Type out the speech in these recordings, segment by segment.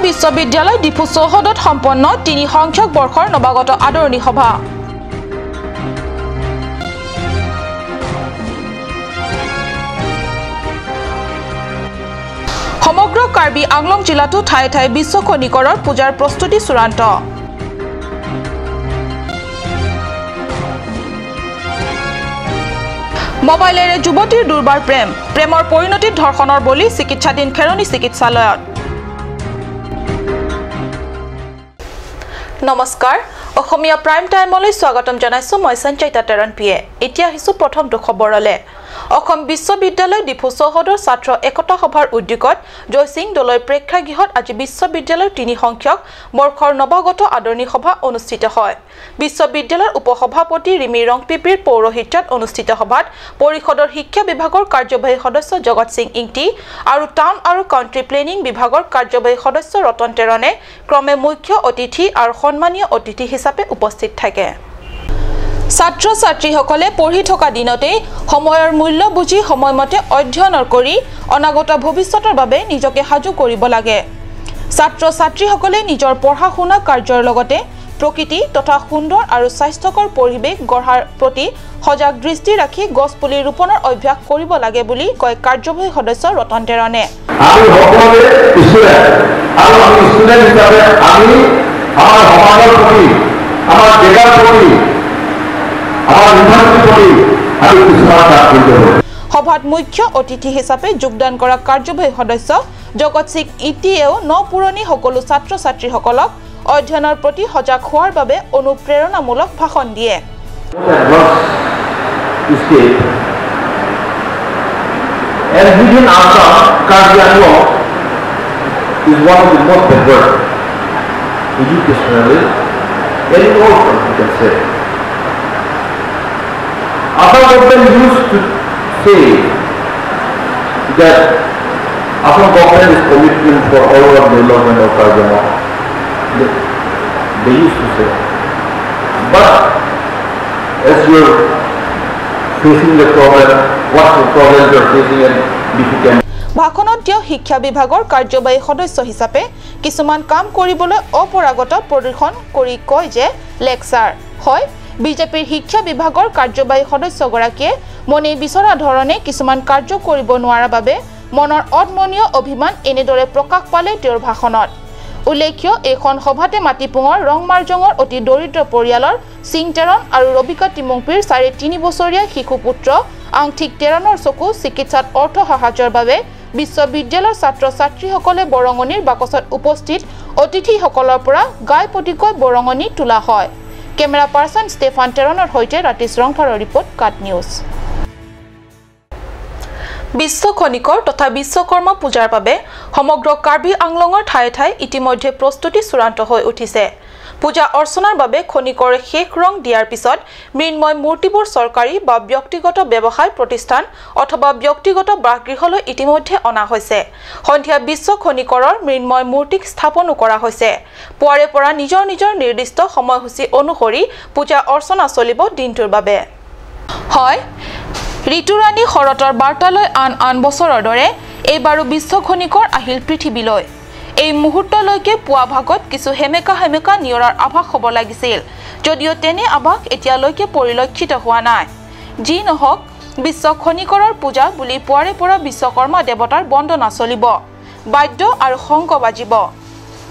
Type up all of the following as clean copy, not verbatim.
বিশ্ববিদ্যালয় ডিফু চৌহদত সম্পন্ন 3 সংখ্যক বৰ্ষৰ নৱাগত আদৰণি সভা। সমগ্ৰ কাৰ্বি আংলং জিলাতো ঠায়ে ঠায়ে বিশ্ব খনিকৰৰ পূজাৰ প্ৰস্তুতি চূড়ান্ত। মোবাইলেৰে যুৱতীৰ দুৰ্বাৰ প্ৰেম, প্ৰেমৰ পৰিণতিত ধৰ্ষণৰ বলি চিকিৎসাধীন খেৰণি চিকিৎসালয়ত। নমস্কাৰ, অসমীয়া প্ৰাইম টাইমলৈ স্বাগতম জনাইছো মই সঞ্চয়িতা তেৰণ পিয়ে। এতিয়া আহিছো প্ৰথমটো খবৰলৈ। অসম বিশ্ববিদ্যালয় ডিফু চৌহদৰ ছাত্ৰ একতা সভাৰ উদ্যোগত জয়সিং দলৈ প্ৰেক্ষাগৃহত আজি বিশ্ববিদ্যালয়ৰ 3 সংখ্যক বৰ্ষৰ নৱাগত আদৰণি সভা অনুষ্ঠিত হয়। বিশ্ববিদ্যালয়ৰ উপসভাপতি ৰিমি ৰংপিপিৰ পৌৰোহিত্যত অনুষ্ঠিত সভাত পৰিষদৰ শিক্ষা বিভাগৰ কাৰ্যবাহী সদস্য জগত সিং ইংটি আৰু টাউন আৰু কাউণ্ট্ৰি প্লেনিং বিভাগৰ কাৰ্যবাহী সদস্য ৰতন টেৰণে ক্ৰমে মুখ্য অতিথি আৰু সন্মানীয় অতিথি হিচাপে উপস্থিত থাকে। ছাত্ৰ ছাত্ৰীসকলে পঢ়ি থকা দিনতেই সময়ৰ মূল্য বুজি সময়মতে অধ্যয়নৰ কৰি অনাগত ভৱিষ্যতৰ বাবে নিজকে সাজু কৰিব লাগে। ছাত্ৰ ছাত্ৰীসকলে নিজৰ পঢ়া শুনা কাৰ্যৰ লগতে প্ৰকৃতি তথা সুন্দৰ আৰু স্বাস্থ্যকৰ পৰিৱেশ গঢ়াৰ প্ৰতি সজাগ দৃষ্টি ৰাখি গছপুলি ৰোপণৰ অভ্যাস কৰিব লাগে বুলি কয় কাৰ্যবাহী সদস্য ৰতন টেৰণে। সভাত মুখ্য অতিথি হিচাপে যোগদান কৰা কাৰ্যবাহী সদস্য জগত সিং ইটিয়েও ন পুৰণি সকলো ছাত্ৰ ছাত্ৰীসকলক অধ্যয়নৰ প্ৰতি সজাগ হোৱাৰ বাবে অনুপ্ৰেৰণামূলক ভাষণ দিয়ে। Assam government used to say that Assam government is commitment for all our development of Karbi Anglong. They used to say. But as you are facing the problem, what the problems you are facing and difficult. ভাষণত তেওঁ শিক্ষা বিভাগৰ কাৰ্যবাহী সদস্য হিচাপে কিছুমান কাম কৰিবলৈ অপৰাগত প্ৰদৰ্শন কৰি কয় যে লেকচাৰ হয়। বিজেপিৰ শিক্ষা বিভাগৰ কাৰ্যবাহী সদস্যগৰাকীয়ে মনে বিচৰা ধৰণে কিছুমান কাৰ্য কৰিব নোৱাৰাৰ বাবে মনৰ অদমনীয় অভিমান এনেদৰে প্ৰকাশ পালে তেওঁৰ ভাষণত। উল্লেখ্য, এইখন সভাতে মাটিপুঙৰ ৰংমাৰজঙৰ অতি দৰিদ্ৰ পৰিয়ালৰ সিং টেৰণ আৰু ৰবিকা তিমুংপিৰ 3.5 বছৰীয়া শিশু পুত্ৰ আংঠিক টেৰণৰ চকু চিকিৎসাত অৰ্থ সাহায্যৰ বাবে বিশ্ববিদ্যালয়ৰ ছাত্ৰ ছাত্ৰীসকলে বৰঙণিৰ বাকচত উপস্থিত অতিথিসকলৰ পৰা গাই পতিকৈ বৰঙণি তোলা হয়। কেমেৰা পাৰ্চন ষ্টেফান টেৰণৰ সৈতে ৰাতিশ ৰংফাৰৰ ৰিপৰ্ট, কাট নিউজ। বিশ্ব খনিকৰ তথা বিশ্বকৰ্মা পূজাৰ বাবে সমগ্ৰ কাৰ্বি আংলঙৰ ঠায়ে ঠায়ে ইতিমধ্যে প্ৰস্তুতি চূড়ান্ত হৈ উঠিছে। পূজা অৰ্চনাৰ বাবে খনিকৰ শেষ ৰং দিয়াৰ পিছত মৃন্ময় মূৰ্তিবোৰ চৰকাৰী বা ব্যক্তিগত ব্যৱসায় প্ৰতিষ্ঠান অথবা ব্যক্তিগত বাসগৃহলৈ ইতিমধ্যে অনা হৈছে। সন্ধিয়া বিশ্ব খনিকৰৰ মৃন্ময় মূৰ্তিক স্থাপনো কৰা হৈছে। পুৱাৰে পৰা নিজৰ নিজৰ নিৰ্দিষ্ট সময়সূচী অনুসৰি পূজা অৰ্চনা চলিব দিনটোৰ বাবে। হয়, ঋতুৰাণী শৰতৰ বাৰ্তালৈ আন আন বছৰৰ দৰে এইবাৰো বিশ্ব খনিকৰ আহিল পৃথিৱীলৈ। এই মুহূৰ্তলৈকে পুৱা ভাগত কিছু সেমেকা সেমেকা নিয়ৰাৰ আভাস হ'ব লাগিছিল যদিও তেনে আভাস এতিয়ালৈকে পৰিলক্ষিত হোৱা নাই। যি নহওক, বিশ্ব খনিকৰৰ পূজা বুলি পুৱাৰে পৰা বিশ্বকৰ্মা দেৱতাৰ বন্দনা চলিব, বাদ্য আৰু শংখ বাজিব।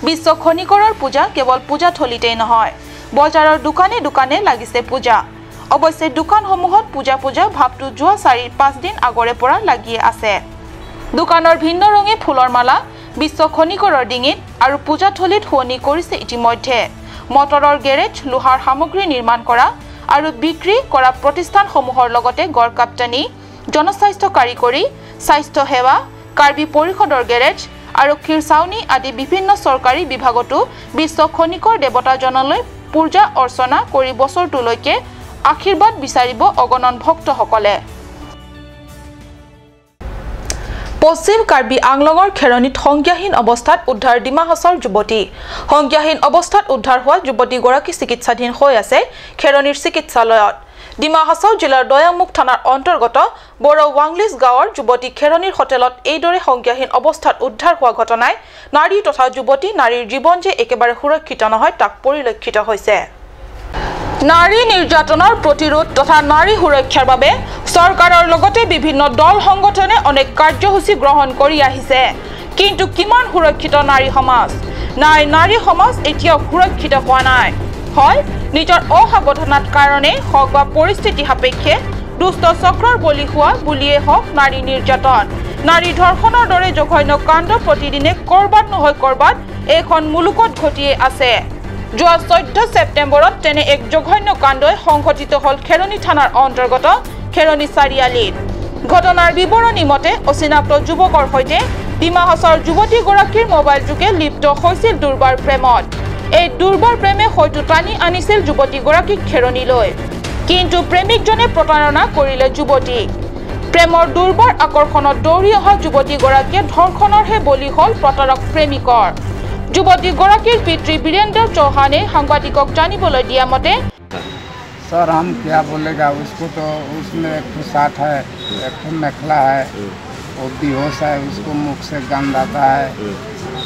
বিশ্ব খনিকৰৰ পূজা কেৱল পূজাথলীতেই নহয়, বজাৰৰ দোকানে দোকানে লাগিছে পূজা। অৱশ্যে দোকানসমূহত পূজা পূজা ভাৱটো যোৱা 4-5 দিন আগৰে পৰা লাগিয়ে আছে। দোকানৰ ভিন্ন ৰঙী ফুলৰ মালা বিশ্ব খনিকৰৰ ডিঙিত আৰু পূজাথলীত শুৱনি কৰিছে ইতিমধ্যে। মটৰৰ গেৰেজ, লোহাৰ সামগ্ৰী নিৰ্মাণ কৰা আৰু বিক্ৰী কৰা প্ৰতিষ্ঠানসমূহৰ লগতে গড়কাপ্তানি, জনস্বাস্থ্য কাৰিকৰী, স্বাস্থ্য সেৱা, কাৰ্বি পৰিষদৰ গেৰেজ, আৰক্ষীৰ ছাউনি আদি বিভিন্ন চৰকাৰী বিভাগতো বিশ্ব খনিকৰ দেৱতাজনলৈ পূজা অৰ্চনা কৰি বছৰটোলৈকে আশীৰ্বাদ বিচাৰিব অগণন ভক্তসকলে। পশ্চিম কাৰ্বি আংলঙৰ খেৰণিত সংজ্ঞাহীন অৱস্থাত উদ্ধাৰ ডিমা হাছাওৰ যুৱতী। সংজ্ঞাহীন অৱস্থাত উদ্ধাৰ হোৱা যুৱতীগৰাকী চিকিৎসাধীন হৈ আছে খেৰণিৰ চিকিৎসালয়ত। ডিমা হাছাও জিলাৰ দয়ামুখ থানাৰ অন্তৰ্গত বড়ো ৱাংলিছ গাঁৱৰ যুৱতী খেৰণিৰ হোটেলত এইদৰে সংজ্ঞাহীন অৱস্থাত উদ্ধাৰ হোৱা ঘটনাই নাৰী তথা যুৱতী নাৰীৰ জীৱন যে একেবাৰে সুৰক্ষিত নহয় তাক পৰিলক্ষিত হৈছে। নাৰী নিৰ্যাতনৰ প্ৰতিৰোধ তথা নাৰী সুৰক্ষাৰ বাবে চৰকাৰৰ লগতে বিভিন্ন দল সংগঠনে অনেক কাৰ্যসূচী গ্ৰহণ কৰি আহিছে। কিন্তু কিমান সুৰক্ষিত নাৰী সমাজ? নাই, নাৰী সমাজ এতিয়াও সুৰক্ষিত হোৱা নাই। হয় নিজৰ অসাৱধানতাৰ কাৰণে হওক বা পৰিস্থিতি সাপেক্ষে দুষ্ট চক্ৰৰ বলি হোৱা বুলিয়ে হওক, নাৰী নিৰ্যাতন, নাৰী ধৰ্ষণৰ দৰে জঘন্য কাণ্ড প্ৰতিদিনে ক'ৰবাত নহয় ক'ৰবাত এইখন মুলুকত ঘটিয়ে আছে। যোৱা 14 ছেপ্টেম্বৰত তেনে এক জঘন্য কাণ্ডই সংঘটিত হ'ল খেৰণি থানাৰ অন্তৰ্গত খেৰণি চাৰিআলিত। ঘটনাৰ বিৱৰণী মতে অচিনাক্ত যুৱকৰ সৈতে ডিমা হাছাওৰ যুৱতীগৰাকীৰ মোবাইলযোগে লিপ্ত হৈছিল দুৰ্বাৰ প্ৰেমত। এই দুৰ্বাৰ প্ৰেমে হয়তো টানি আনিছিল যুৱতীগৰাকীক খেৰণিলৈ, কিন্তু প্ৰেমিকজনে প্ৰতাৰণা কৰিলে যুৱতীক। প্ৰেমৰ দুৰ্বাৰ আকৰ্ষণত দৌৰি অহা যুৱতীগৰাকীয়ে ধৰ্ষণৰহে বলি হ'ল প্ৰতাৰক প্ৰেমিকৰ। যুৱতীগৰাকীৰ পিতৃ বীৰেন্দ্ৰ চৌহানে সাংবাদিকক জানিবলৈ দিয়া মতে, सर हम क्या बोलेगा उसको, तो उसमें एक ठो साठ है, एक ठो मेखला है, वो बेहोश है, उसको मुख से गंध आता है।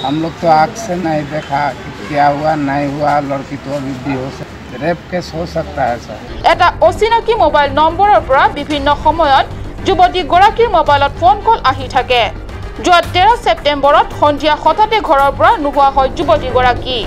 हम लोग तो आँख से नहीं देखा कि क्या हुआ नहीं हुआ, लड़की तो अभी बेहोश है, रेप केस हो सकता है सर। এটা অচিনাকি মোবাইল নম্বৰৰ পৰা বিভিন্ন সময়ত যুৱতীগৰাকীৰ মোবাইলত ফোন কল আহি থাকে। যোৱা 13 ছেপ্টেম্বৰত সন্ধিয়া হঠাতে ঘৰৰ পৰা নোহোৱা হয় যুৱতীগৰাকী।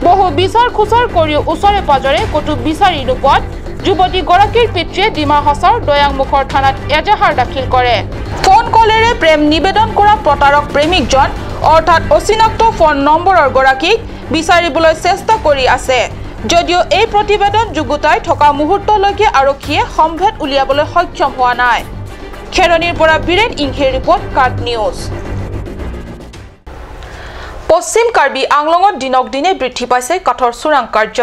বহু বিচাৰ খোচাৰ কৰিও ওচৰে পাজৰে ক'তো বিচাৰি নোপোৱাত যুৱতীগৰাকীৰ পিতৃয়ে ডিমা হাছাওৰ দয়াংমুখৰ থানাত এজাহাৰ দাখিল কৰে। ফোন কলেৰে প্ৰেম নিবেদন কৰা প্ৰতাৰক প্ৰেমিকজন অৰ্থাৎ অচিনাক্ত ফোন নম্বৰৰ গৰাকীক বিচাৰিবলৈ চেষ্টা কৰি আছে যদিও এই প্ৰতিবেদন যুগুতাই থকা মুহূৰ্তলৈকে আৰক্ষীয়ে সম্ভেদ উলিয়াবলৈ সক্ষম হোৱা নাই। খেৰণিৰ পৰা বীৰেন ইংহেৰ ৰিপৰ্ট, কাট নিউজ। পশ্চিম কাৰ্বি আংলঙত দিনক দিনে বৃদ্ধি পাইছে কাঠৰ চোৰাং কাৰ্য।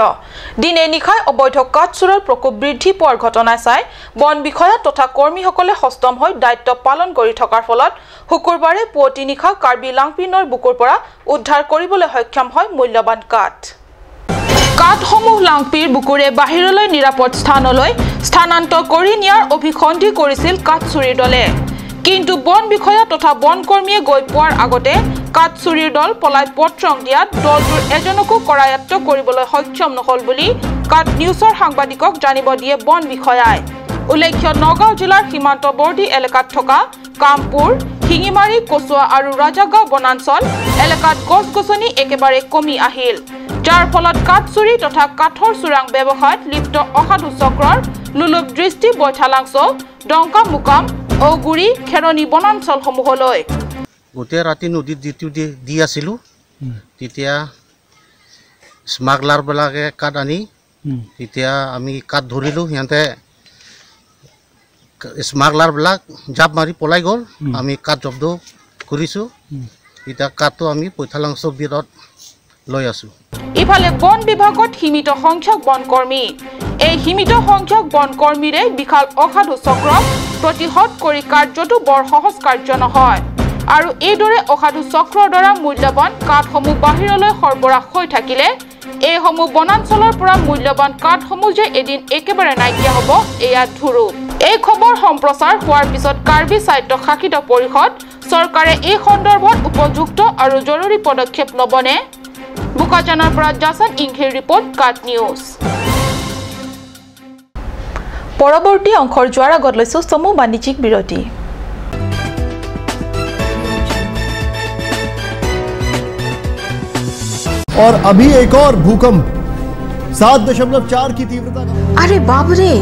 দিনে নিশাই অবৈধ কাঠ চোৰৰ প্ৰকোপ বৃদ্ধি পোৱাৰ ঘটনা চাই বন বিষয়া তথা কৰ্মীসকলে সষ্টম হৈ দায়িত্ব পালন কৰি থকাৰ ফলত শুকুৰবাৰে পুৱতি নিশা কাৰ্বি লাংপি নৈৰ বুকুৰ পৰা উদ্ধাৰ কৰিবলৈ সক্ষম হয় মূল্যৱান কাঠ। কাঠসমূহ লাংপিৰ বুকুৰে বাহিৰলৈ নিৰাপদ স্থানলৈ স্থানান্তৰ কৰি নিয়াৰ অভিসন্ধি কৰিছিল কাঠ চুৰিৰ দলে। কিন্তু বন বিষয়া তথা বনকৰ্মীয়ে গৈ পোৱাৰ আগতে কাঠ চুৰিৰ দল পলাই পত্ৰং দিয়াত দলটোৰ এজনকো কৰায়ত্ব কৰিবলৈ সক্ষম নহল বুলি কাঠ নিউজৰ সাংবাদিকক জানিব দিয়ে বন বিষয়াই। উল্লেখ্য, নগাঁও জিলাৰ সীমান্তৱৰ্তী এলেকাত থকা কামপুৰ, শিঙিমাৰী, কচুৱা আৰু ৰাজাগাঁও বনাঞ্চল এলেকাত গছ গছনি একেবাৰে কমি আহিল, যাৰ ফলত কাঠ চুৰি তথা কাঠৰ চোৰাং ব্যৱসায়ত লিপ্ত অসাধু চক্ৰৰ লোলুপ দৃষ্টি বৈঠালাংছ, ডংকা মুকাম, ঔগুৰি, খেৰণি বনাঞ্চলসমূহলৈ। গোটেই ৰাতি নদীত যিটো দি আছিলোঁ, তেতিয়া স্মাগলাৰবিলাকে কাঠ আনি তেতিয়া আমি কাঠ ধৰিলোঁ। সিহঁতে স্মাগলাৰবিলাক জাপ মাৰি পলাই গ'ল, আমি কাঠ জব্দ কৰিছোঁ। এতিয়া কাঠটো আমি পৈঠালাংছ বিৰত লৈ আছোঁ। ইফালে বন বিভাগত সীমিত সংখ্যক বনকৰ্মী, এই সীমিত সংখ্যক বনকৰ্মীৰে বিশাল অসাধু চক্ৰক প্ৰতিহত কৰি কাৰ্যটো বৰ সহজ কাৰ্য নহয় আৰু এইদৰে অসাধু চক্ৰৰ দ্বাৰা মূল্যৱান কাঠসমূহ বাহিৰলৈ সৰবৰাহ হৈ থাকিলে এইসমূহ বনাঞ্চলৰ পৰা মূল্যৱান কাঠসমূহ যে এদিন একেবাৰে নাইকিয়া হ'ব এয়া ধুৰূপ। এই খবৰ সম্প্ৰচাৰ হোৱাৰ পিছত কাৰ্বি স্বায়ত্তশাসিত পৰিষদ চৰকাৰে এই সন্দৰ্ভত উপযুক্ত আৰু জৰুৰী পদক্ষেপ ল'বনে? বোকাজানৰ পৰা জাছন ইংহিৰ ৰিপৰ্ট, কাট নিউজ। পৰৱৰ্তী অংশৰ যোৱাৰ আগত লৈছো চমু বাণিজ্যিক বিৰতি। और अभी एक और भूकंप 7.4 की तीव्रता का। अरे बाप रे,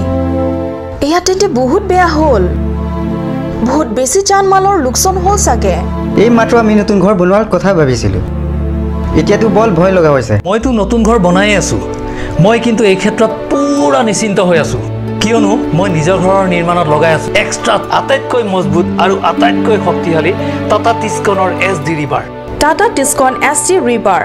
এয়া তেন্তে বহুত বেয়া হ'ল, বহুত বেছি জানমালৰ লোকচান হ'ল চাগে। এই মাত্ৰ আমি নতুন ঘৰ বনোৱাৰ কথা ভাবিছিলোঁ, এতিয়াতো বল ভয় লগা হৈছে। মইতো নতুন ঘৰ বনাই আছোঁ, মই কিন্তু এই ক্ষেত্ৰত পুৰা নিশ্চিন্ত হৈ আছোঁ, কিয়নো মই নিজৰ ঘৰৰ নিৰ্মাণত লগাই আছোঁ এক্সট্ৰা আটাইতকৈ মজবুত আৰু আটাইতকৈ শক্তিশালী Tata টিস্কনৰ S D rebar. Tata Tiscon S D rebar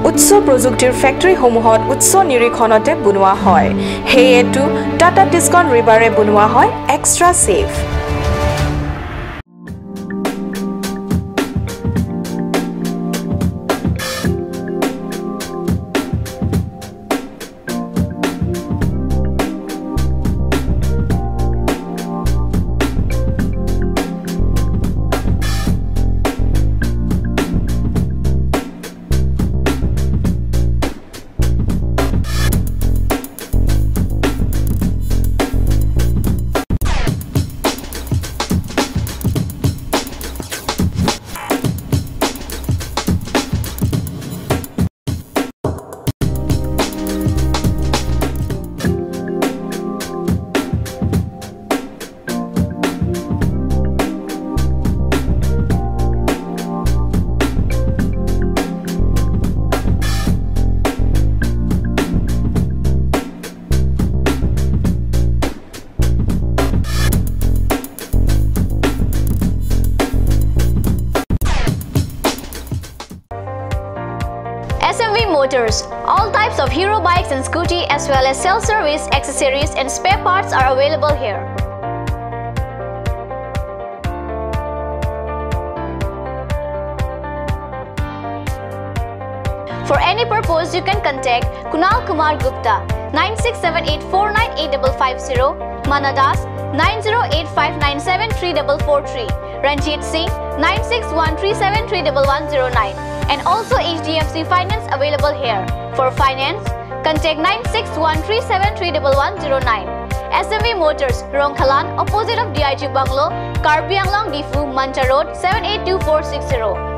উচ্চ প্ৰযুক্তিৰ ফেক্টৰীসমূহত উচ্চ নিৰীক্ষণতে বনোৱা হয়, সেয়েতো টাটা টিস্কন ৰিবাৰে বনোৱা হয় extra safe. Motors. All types of Hero bikes and scooty as well as self-service, accessories and spare parts are available here. For any purpose, you can contact Kunal Kumar Gupta 9678498550, Mana Das 9085973443, Ranjit Singh 9613731109, and also HDFC Finance available here. For finance, contact 9613731109. SMV Motors, Rongkhalan, opposite of DIG Bungalow, Karbi Anglong, Difu, Mancha Road, 782460.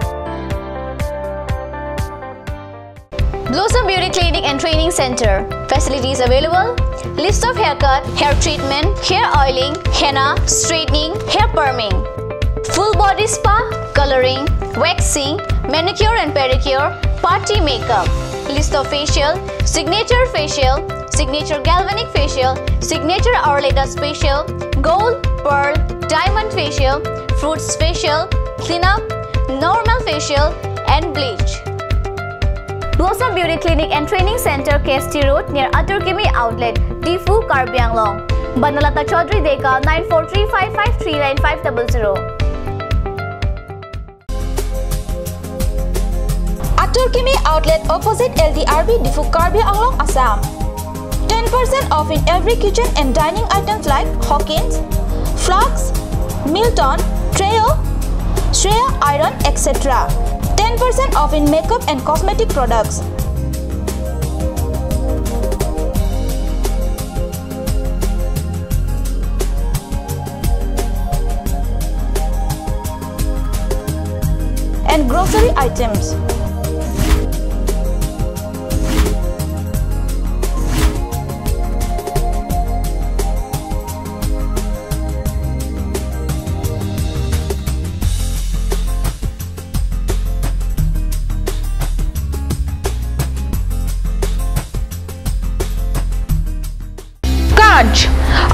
Blossom Beauty Clinic and Training Center. Facilities available: list of haircut, hair treatment, hair oiling, henna, straightening, hair perming, full body spa, coloring, waxing, manicure and pedicure, party makeup. List of facial: signature facial, signature galvanic facial, signature Arleta facial, gold, pearl, diamond facial, fruits facial, cleanup, normal facial and bleach. Blossom Beauty Clinic and Training Center, KST Road, near Aturkimi Outlet, Difu, Karbi Anglong. Banalata Chaudhary Deka, 9435539500. Aturkimi Outlet, opposite LDRB, Difu, Karbi Anglong, Assam. 10% off in every kitchen and dining items like Hawkins, Flux, Milton, Treo, Shreya Iron, etc. 10% off in makeup and cosmetic products. And grocery items.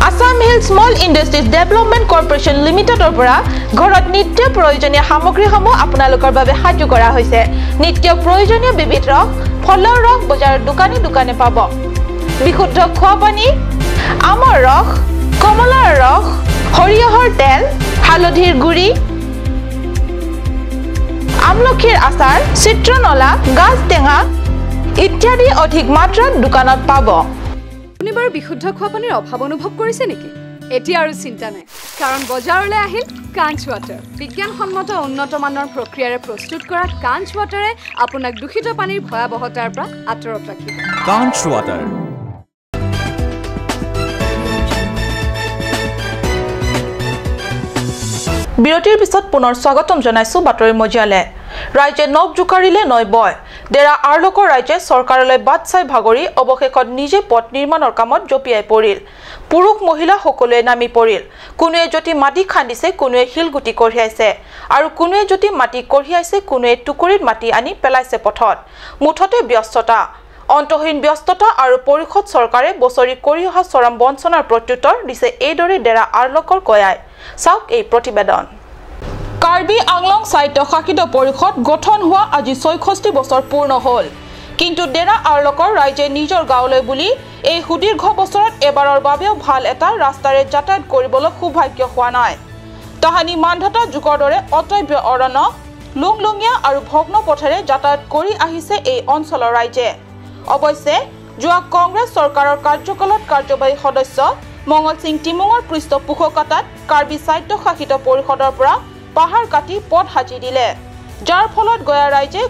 Assam Hill Small Industries Development Corporation লিমিটেডৰ পৰা ঘৰত নিত্য প্ৰয়োজনীয় সামগ্ৰীসমূহ আপোনালোকৰ বাবে সাজু কৰা হৈছে। নিত্য প্ৰয়োজনীয় বিবিধ ৰস, ফলৰ ৰস বজাৰৰ দোকানে দোকানে পাব। বিশুদ্ধ খোৱা পানী, আমৰ ৰস, কমলাৰ ৰস, সৰিয়হৰ তেল, হালধিৰ গুড়ি, আমলখিৰ আচাৰ, চিত্ৰনলা, গাজ টেঙা ইত্যাদি অধিক মাত্ৰাত দোকানত পাব। আপুনি বাৰু বিশুদ্ধ খোৱা পানীৰ অভাৱ অনুভৱ কৰিছে নেকি? এতিয়া আৰু চিন্তা নাই, কাৰণ বজাৰলৈ আহিল কাঞ্চ ৱাটাৰ। বিজ্ঞানসন্মত উন্নত মানৰ প্ৰক্ৰিয়াৰে প্ৰস্তুত কৰা কাঞ্চ ৱাটাৰে আপোনাক দূষিত পানীৰ ভয়াৱহতাৰ পৰা আঁতৰত ৰাখিব। কাঞ্চ ৱাটাৰ। বিৰতিৰ পিছত পুনৰ স্বাগতম জনাইছো বাতৰি মজিয়ালে। ৰাইজে নখ জোকাৰিলে নৈ বয়। ডেৰা আৰলোকৰ ৰাইজে চৰকাৰলৈ বাট চাই ভাগৰি অৱশেষত নিজে পথ নিৰ্মাণৰ কামত জঁপিয়াই পৰিল। পুৰুষ মহিলা সকলোৱে নামি পৰিল। কোনোৱে যদি মাটি খান্দিছে, কোনোৱে শিলগুটি কঢ়িয়াইছে, আৰু কোনোৱে যদি মাটি কঢ়িয়াইছে, কোনোৱে টুকুৰিত মাটি আনি পেলাইছে পথত। মুঠতে ব্যস্ততা, অন্তহীন ব্যস্ততা আৰু পৰিষদ চৰকাৰে বছৰি কৰি অহা চৰম বঞ্চনাৰ প্ৰত্যুত্তৰ দিছে এইদৰে ডেৰা আৰলোকৰ কয়াই। চাওক এই প্ৰতিবেদন। কাৰ্বি আংলং স্বায়ত্তশাসিত পৰিষদ গঠন হোৱা আজি 66 বছৰ পূৰ্ণ হ'ল। কিন্তু ডেৰা আৰলোকৰ ৰাইজে নিজৰ গাঁৱলৈ বুলি এই সুদীৰ্ঘ বছৰত এবাৰৰ বাবেও ভাল এটা ৰাস্তাৰে যাতায়াত কৰিবলৈ সৌভাগ্য হোৱা নাই। তাহানি মান্ধাতা যুগৰ দৰে অটব্য অৰণ্য, লুংলুঙীয়া আৰু ভগ্ন পথেৰে যাতায়াত কৰি আহিছে এই অঞ্চলৰ ৰাইজে। অৱশ্যে যোৱা কংগ্ৰেছ চৰকাৰৰ কাৰ্যকালত কাৰ্যবাহী সদস্য মংগল সিং টিমুঙৰ পৃষ্ঠপোষকতাত কাৰ্বি স্বায়ত্তশাসিত পৰিষদৰ পৰা পাহাৰ কাটি পথ সাজি দিলে, যাৰ ফলত গয়া ৰাইজে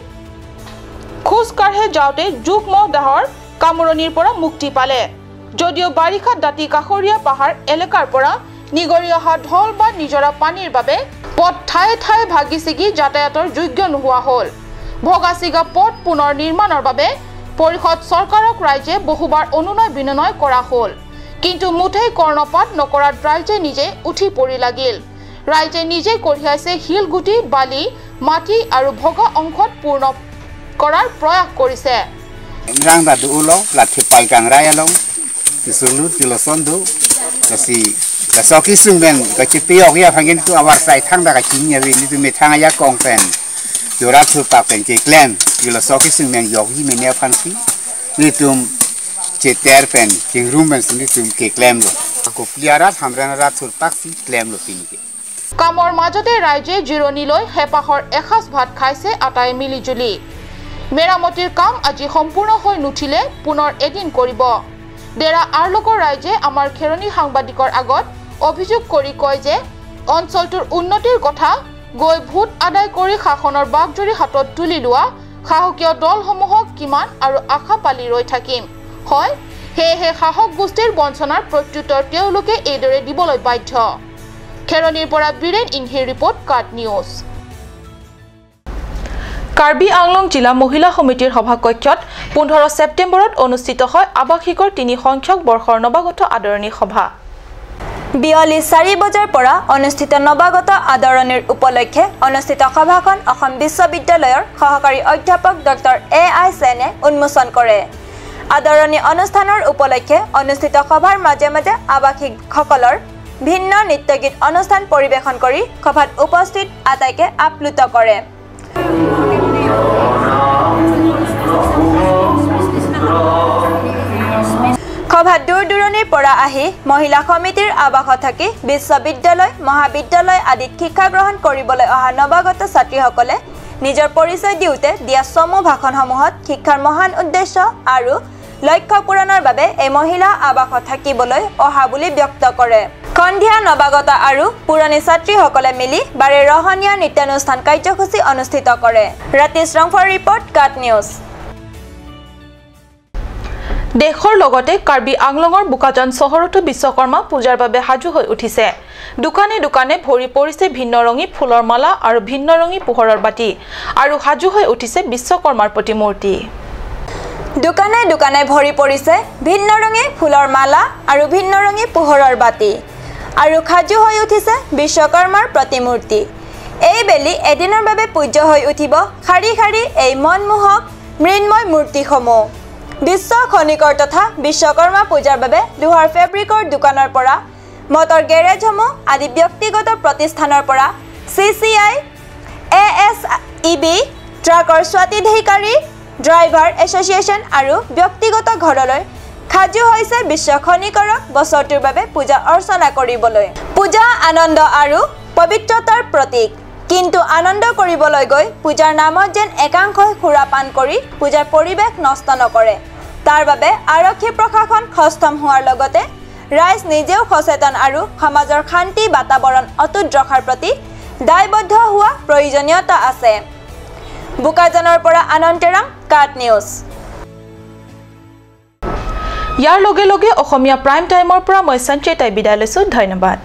খোজকাঢ়ে যাওঁতে যুগ্ম দাহৰ কামৰণিৰ পৰা মুক্তি পালে। যদিও বাৰিষাত দাঁতি কাষৰীয়া পাহাৰ এলেকাৰ পৰা নিগৰি অহা ঢল বা নিজৰা পানীৰ বাবে পথ ঠায়ে ঠায়ে ভাগি ছিগি যাতায়াতৰ যোগ্য নোহোৱা হ'ল। ভগা ছিগা পথ পুনৰ নিৰ্মাণৰ বাবে পৰিষদ চৰকাৰক ৰাইজে বহুবাৰ অনুনয় বিনয় কৰা হ'ল, কিন্তু মুঠেই কৰ্ণপাত নকৰাত ৰাইজে নিজে উঠি পৰি লাগিল। ৰাইজে নিজে কঢ়িয়াইছে শিলগুটি, বালি, মাটি আৰু ভগা অংশত পূৰ্ণ কৰাৰ প্ৰয়াস কৰিছে। Yora thu pa pen ke klem yula so ki sing men yok hi men ya phan si ni tum che ter pen king room men sing tum ke klem lo ko pliarat hamrana rat thur pak si klem lo pin ke কামৰ মাজতে ৰাইজে জিৰণি লৈ হেঁপাহৰ এসাঁজ ভাত খাইছে আটাই মিলিজুলি। মেৰামতিৰ কাম আজি সম্পূৰ্ণ হৈ নুঠিলে পুনৰ এদিন কৰিব। ডেৰা আৰলোকৰ ৰাইজে আমাৰ খেৰণি সাংবাদিকৰ আগত অভিযোগ কৰি কয় যে অঞ্চলটোৰ উন্নতিৰ কথা গৈ ভোট আদায় কৰি শাসনৰ বাগজৰি হাতত তুলি লোৱা শাসকীয় দলসমূহক কিমান আৰু আশা পালি ৰৈ থাকিম হয়, সেয়েহে শাসক গোষ্ঠীৰ বঞ্চনাৰ প্ৰত্যুত্তৰ তেওঁলোকে এইদৰে দিবলৈ বাধ্য। খেৰণিৰ পৰা বীৰেন ইংহিৰ ৰিপৰ্ট, কাট নিউজ। কাৰ্বি আংলং জিলা মহিলা সমিতিৰ সভাকক্ষত 15 ছেপ্টেম্বৰত অনুষ্ঠিত হয় আৱাসিকৰ 3 সংখ্যক বৰ্ষৰ নৱাগত আদৰণি সভা। বিয়লি 4 বজাৰ পৰা অনুষ্ঠিত নৱাগত আদৰণিৰ উপলক্ষে অনুষ্ঠিত সভাখন অসম বিশ্ববিদ্যালয়ৰ সহকাৰী অধ্যাপক ডক্টৰ এ I সেনে উন্মোচন কৰে। আদৰণি অনুষ্ঠানৰ উপলক্ষে অনুষ্ঠিত সভাৰ মাজে মাজে আৱাসিকসকলৰ ভিন্ন নৃত্যগীত অনুষ্ঠান পৰিৱেশন কৰি সভাত উপস্থিত আটাইকে আপ্লুত কৰে। সভাত দূৰ দূৰণিৰ পৰা আহি মহিলা সমিতিৰ আৱাসত থাকি বিশ্ববিদ্যালয়, মহাবিদ্যালয় আদিত শিক্ষা গ্ৰহণ কৰিবলৈ অহা নৱাগত ছাত্ৰীসকলে নিজৰ পৰিচয় দিওঁতে দিয়া চমু ভাষণসমূহত শিক্ষাৰ মহান উদ্দেশ্য আৰু লক্ষ্য পূৰণৰ বাবে এই মহিলা আৱাসত থাকিবলৈ অহা বুলি ব্যক্ত কৰে। সন্ধিয়া নৱাগত আৰু পুৰণি ছাত্ৰীসকলে মিলি বাৰে ৰহণীয়া নৃত্যানুষ্ঠান কাৰ্যসূচী অনুষ্ঠিত কৰে। ৰাতি শ্ৰংফৰ ৰিপৰ্ট, কাট নিউজ। দেশৰ লগতে কাৰ্বি আংলঙৰ বোকাজান চহৰতো বিশ্বকৰ্মা পূজাৰ বাবে সাজু হৈ উঠিছে। দোকানে দোকানে ভৰি পৰিছে ভিন্ন ৰঙী ফুলৰ মালা আৰু ভিন্ন ৰঙী পোহৰৰ বাতি আৰু সাজু হৈ উঠিছে বিশ্বকৰ্মাৰ প্ৰতিমূৰ্তি। দোকানে দোকানে ভৰি পৰিছে ভিন্ন ৰঙী ফুলৰ মালা আৰু ভিন্ন ৰঙী পোহৰৰ বাতি আৰু সাজু হৈ উঠিছে বিশ্বকৰ্মাৰ প্ৰতিমূৰ্তি। এই বেলি এদিনৰ বাবে পূজ্য হৈ উঠিব শাৰী শাৰী এই মনমোহক মৃন্ময় মূৰ্তিসমূহ। বিশ্ব খনিকৰ তথা বিশ্বকৰ্মা পূজাৰ বাবে লোহাৰ ফেব্ৰিকৰ দোকানৰ পৰা মটৰ গেৰেজসমূহ আদি ব্যক্তিগত প্ৰতিষ্ঠানৰ পৰা C C I, A S E B, ট্ৰাকৰ স্বাধিকাৰী, ড্ৰাইভাৰ এছ'চিয়েশ্যন আৰু ব্যক্তিগত ঘৰলৈ সাজু হৈছে বিশ্ব খনিকৰক বছৰটোৰ বাবে পূজা অৰ্চনা কৰিবলৈ। পূজা আনন্দ আৰু পবিত্ৰতাৰ প্ৰতীক, কিন্তু আনন্দ কৰিবলৈ গৈ পূজাৰ নামত যেন একাংশই সুৰাপান কৰি পূজাৰ পৰিৱেশ নষ্ট নকৰে তাৰ বাবে আৰক্ষী প্ৰশাসন সষ্টম হোৱাৰ লগতে ৰাইজ নিজেও সচেতন আৰু সমাজৰ শান্তি বাতাবৰণ অটুট ৰখাৰ প্ৰতি দায়বদ্ধ হোৱা প্ৰয়োজনীয়তা আছে। বোকাজানৰ পৰা আনন্দ তেৰাং, কাট নিউজ। ইয়াৰ লগে লগে অসমীয়া প্ৰাইম টাইমৰ পৰা মই সঞ্চয়তাই বিদায় লৈছোঁ। ধন্যবাদ।